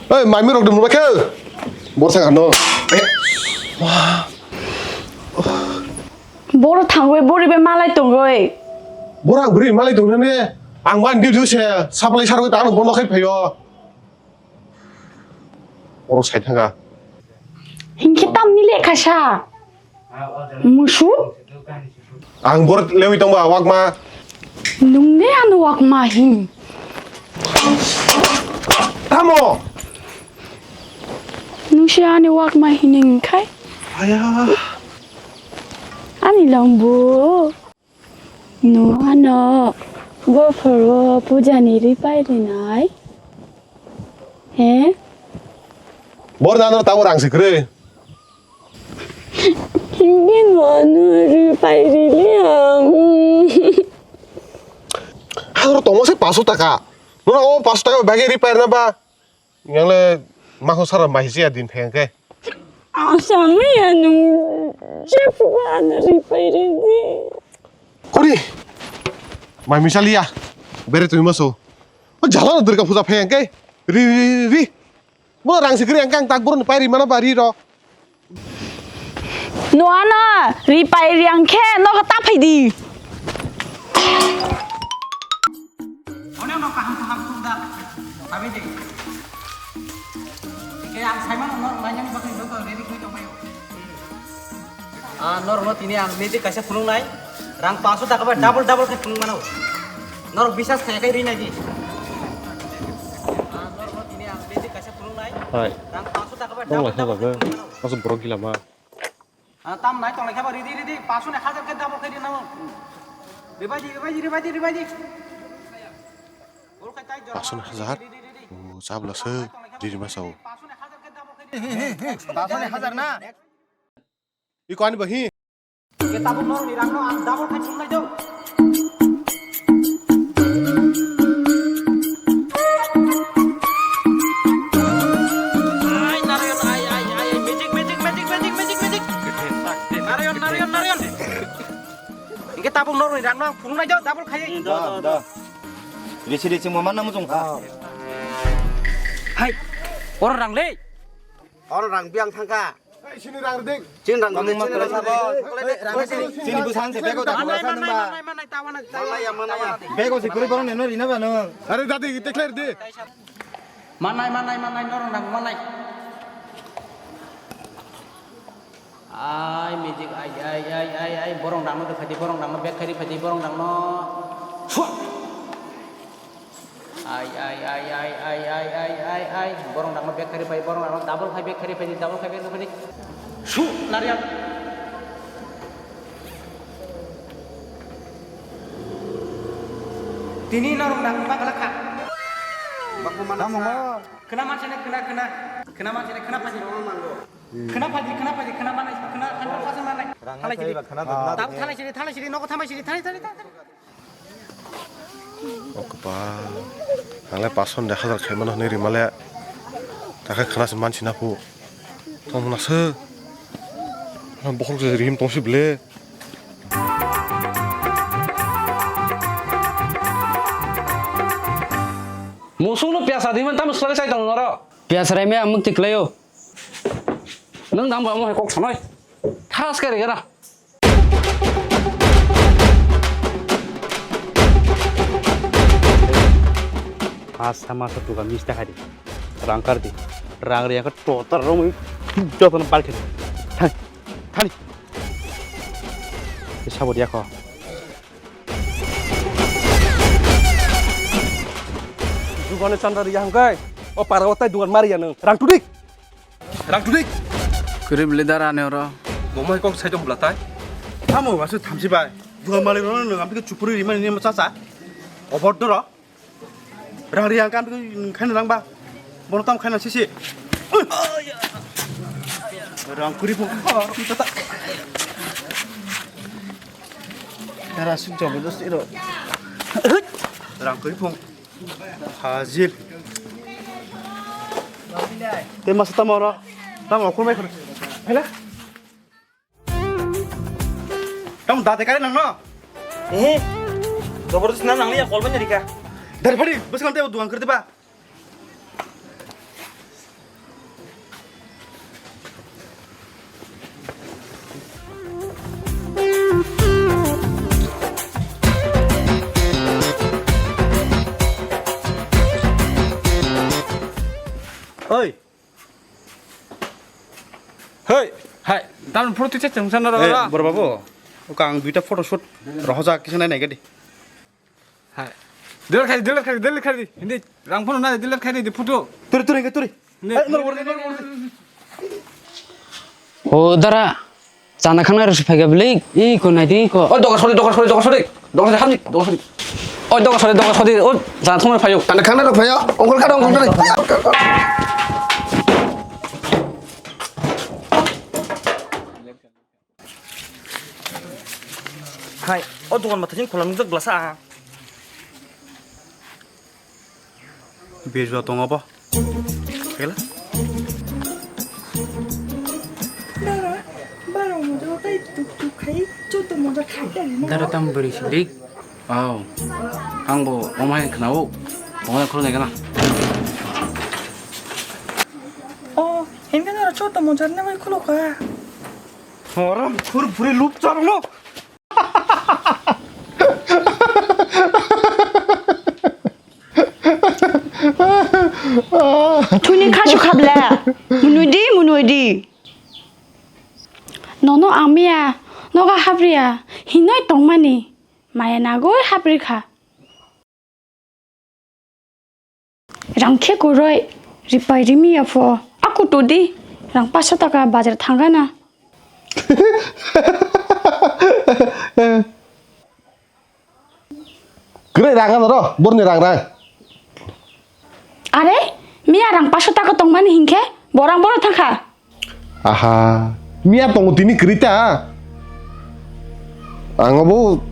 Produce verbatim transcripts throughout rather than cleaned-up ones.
Oi, mami rok dum khe. Bor sa kano. Bor thangwi bori be malai tongwi. Bor ang bori malai tong ne. Ang man diu diu se supply sarwi ta ang bono khai phayo. Oro sai thanga. Hinkhe tamni lekha sa. Musu? Ang bor lewi tongba wakma. Nung ne ano wakma hin. Tamo. Nung se ani wakma hin hinkhai. Aya. Ani lambu. No ano. Go for puja ni ripai rinai. He? Bor nano tamo rang sikre. Hindi mo ano repair liya. Haro tomo se paso taka. Nuna o paso taka bagi repair na ba. Yang le mako sara mai sia din pheng ke. Asam ya nung jepu ano repair di. Kori. Mai misaliya. Bere tumi maso. O jala Durga puja pheng ke. Ri ri ri. Bo rang sikri ang kang tak burun pai ri mana bari ro. No ano, ri pai ri ang khe, no ta phai di. One no kaham kaham sung da. Sabi de. Ke ang sai mano no, no, yang bakal no, no, ready koi tong. Ah, norokno tini ang magic kaisa phunuknai. Rang paanso taka bai double double khe phunuk mano. Norok biswas khaiya khe rinai di. Ah, norokno tini ang magic kaisa phunuknai. Hai. Rang paanso taka bai double double khe phunuk mano. Asuk borok gila ma. Ah, tam nai tong lai khe ba ridi ridi. Paanso ni hajar khe double khe rinai. Ribai di, ribai di, ribai di, ribai di. Paanso ni hajar? O, chabla se. Riri ma sao. Paanso ni hajar na? Iko ani bahi. Ke tabuk norok ni rang no ang double khai phunuknai do. Ai, Narayan, ai, ai, ai, ai, magic, magic, magic. Narayan, Narayan, Narayan. Hingke tabuk norok ni rang no ang phunuknai do, double khai. Da, da. Risi risi mo manna muchung kha. Hai, oro rang le. Oro rang biang thangkha. Chini rang dik. Chini rang dik, chini rang dik. Chini bwsang se bego da. Manai, manai, manai, manai, tawana, tawana. Bego se kuri borok neno rina ba nung. Are dadi, tekler di. Manai, manai, manai, norong rang manai. Ai, magic, ai, ai, borong rang no de phai di, borong rang no bek khai di phai di, borong rang no. Phua! Ai, ai, ai, borong rang no bek khari pai, borong rang no double khai bek khari pai di, double khai bek khari pai di. Su, Narayan. Tini norok rang bak la kha. Tamo ngo. Khna man sene khna, khna. Khna man sene khna pai di. Khna pai di, khna pai di, khna manai, khna hundred percent manai. Rang thalai sidi. Khna. Tab thalai sidi, thalai sidi, nogo thalai sidi, thalai, thalai, thalai. O kwpal. Ang le paanso ni hajar khai mano hwnwi rima le. Takhe khna se mansi na phu. Tong na se. Bokhorok se rihim tong si ble. Musung no piyas adi man tamo swlai sai tong noro. Piyas rai me amuk tiklai o. Nwng dang bo amo hai kok sanai. Thas khe rigera. Masa masa tuga mista hai di. Rang kar di. Rang riya khe totar romwi jotono bal khe di. Thani. Thani. Sabo dia kho. Dugano chanda riya hwnkhe o para o tai dugan ma riya nwng. Rang tudik. Rang tudik. Kwrwi bwlwi dara ani oro. Bo mai kok sai tong bwla tai. Tamo aswk thamchi bai. Dugan malik rokno nwng amtwkhe chupuri rimani nini cha cha. Obor doro. Rang ri ang kam khaina rang ba. Bono tam khaina sisi. Rang kuri bo. Dara suk jobo dos iro. Rang kuri phung. Hajil. Te masa tamo ro. Tamo khurmai khur. Hela. Tamo date kare nang no? Eh. Jabardast na nang liya kolban rika. Dar phari, bwskango tei dugan kar diba. Oi. Hei. Hai, tamni photo twi se chwngsa norok Eh, oro. Bor babu. Oka ang duita photo shoot rohojak kisa nai nai gadi. Hai. Delete khai, delete khai, delete khai di. Hindi rang phone na delete khai di photo. Turi, turi, turi. Hindi. Hai, nor, nor, nor, nor. O dara, chana khangna rok se phai kha bwlwi. Iko nai di iko. O doga sori, doga sori, doga sori. Doga sori, hamni, doga sori. O doga sori, doga sori. O chana thumna phaio. Chana khangna rok phaio. Ongkol kha, ongkol kha. Hai, o dogan mathasin khola nukjak glasa. Bejua tongo bo. Kela? Dara, baro moja kai tuk tuk khai, choto moja khai tari na. Dara tam beri sidik. Wow. Ang bo omai khnao. Omai khulne kana. Oh, hingke dara choto moja na bai khulo ka. Horam khur phuri lup charlo. Chuni khasu khaple. Munui di, munui di. Nono ang miya, noga hapriya, hinoi tongmani, maya nagoi hapri kha. Rang khe kwrwi, ripai rimi ya pho. Aku to di, rang paso taka bazar thangana. Kwrwi rang ano ro, borni rang rang. Are, miya rang paso taka tongmani hinkhe, borang bono thangkha. Aha, miya tongo tini kwrwi ta? Ang obo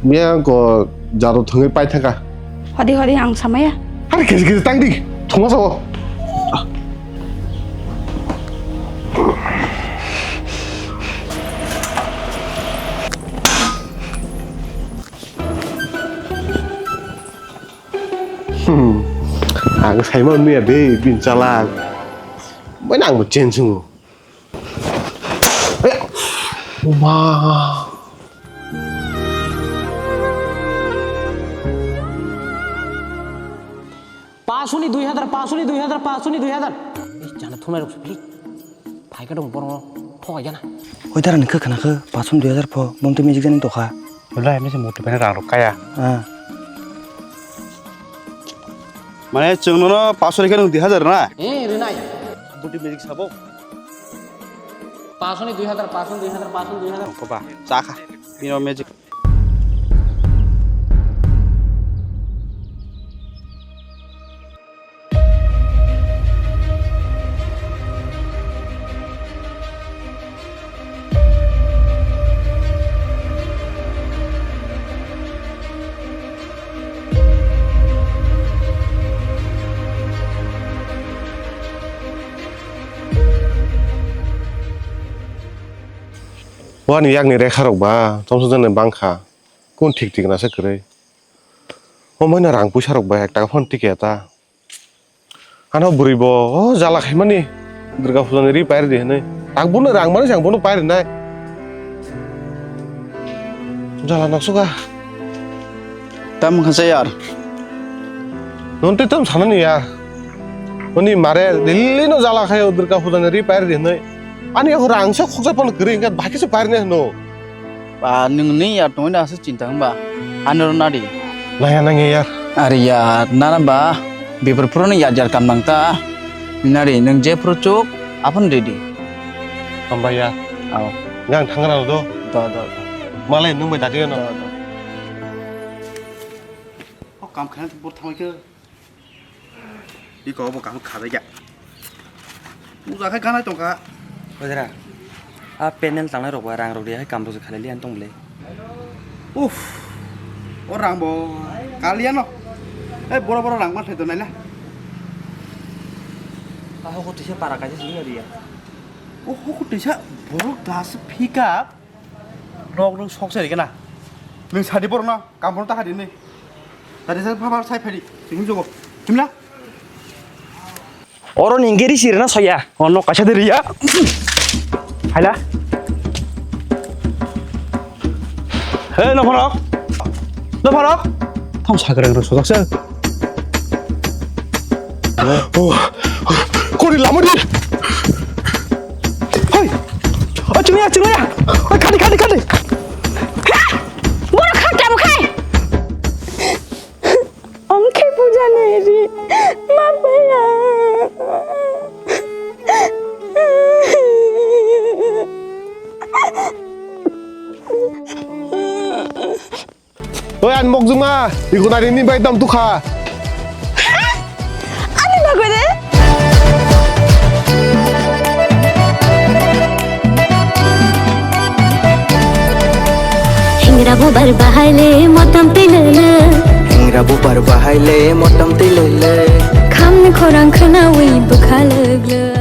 miya ko jaro thwngwi paithaka. Hodi hodi ang samaya. Are kesi kesi tang di, thuma sao. Hmm. Ang saimano nuya de, bini chalak. Bai nang bo chen sungo. Aya. Uma. Pasuni dui hazar, pasuni dui hazar, pasuni dui hazar. Ei, jana thumai rok sipli. Phaikha dong borok no thokai jana. Oi dara ni khe khna khe pasuni dui hazar pho, bom twi magic jani tokha. Wala, eme se moto bai rang rok kaya. Ah. Mane chwng nono paso rikha nwng dui hazar na? Eh, rinai. Buti magic sabo. Paso ni dui hazar, paso ni dui hazar, paso ni dui hazar. Koba, chakha. Bino magic. Wani yakni rekha rok ba tomsok jani bangkha. Kun thik thik nasa kwrwi. Omoino rang puisa rok ba ek taka phano tikya ta. Ano bwrwi bo o jala khaimani Durga puja ni ri pairi di hinwi. Tak bono rang mani ang bono pairi nai. Jala noksuka. Tam kha sa yar. Nonte tam sanani ya. Oni mare lili no jala khayo Durga puja ni ri pairi di hinwi. Ani ako rang se khoksa pon kwrwi hingka bahai khe se pairi nai hino. Ba, nwng ni yar tongwi na aswk chinta wngba? Ano rw nadi. Naya nangya yar. Are yar, nana ba, before phuru ni yar jar kam nang ta. Nari, nwng je phuru chuk, aphano ready. Hambai yar. Ao. Ngang thangra do. Do, do, do. Malai nwng bai dadi no. Do, do. O kam khana bor thangwi khe. Iko obo kaham khabai ya. Puja khai ganai tongkha. Ojara, a panel tangnai rok ba rang rok de hai kam rok khalai liyan tong bwle. Uff, o rang bo kaliya no. Ei boro boro rang ma thai tonai le. A hoko tisa para kaisa sini riya. O hoko tisa borok das pick up. Nok nwng sok se rikhe na. Nwng sadi borok no, kampor ta hadi ni. Tadi sa pha pha sai phadi. Sing jogo. Himla. Oro ni engeri sir na soya. Ono kaisa de riya. Haila. He no phorok. No phorok. Tham sagrang ro sojak se. Oh. Lamuri. Hoi. Oi, chunglaya, chunglaya. Oi, khadi, khadi, khadi. Borok kha tamo khai. Ongkhe puja nai ri. Ma paya. Oi, ani mokjuma, ikunari ni bai dam tukha. Ani bagwi de? Hingra bubar bahai le motom twi lele. Hingra bubar bahai le motom twi lele. Khamni khorang khnawi bwkha lwk lwk.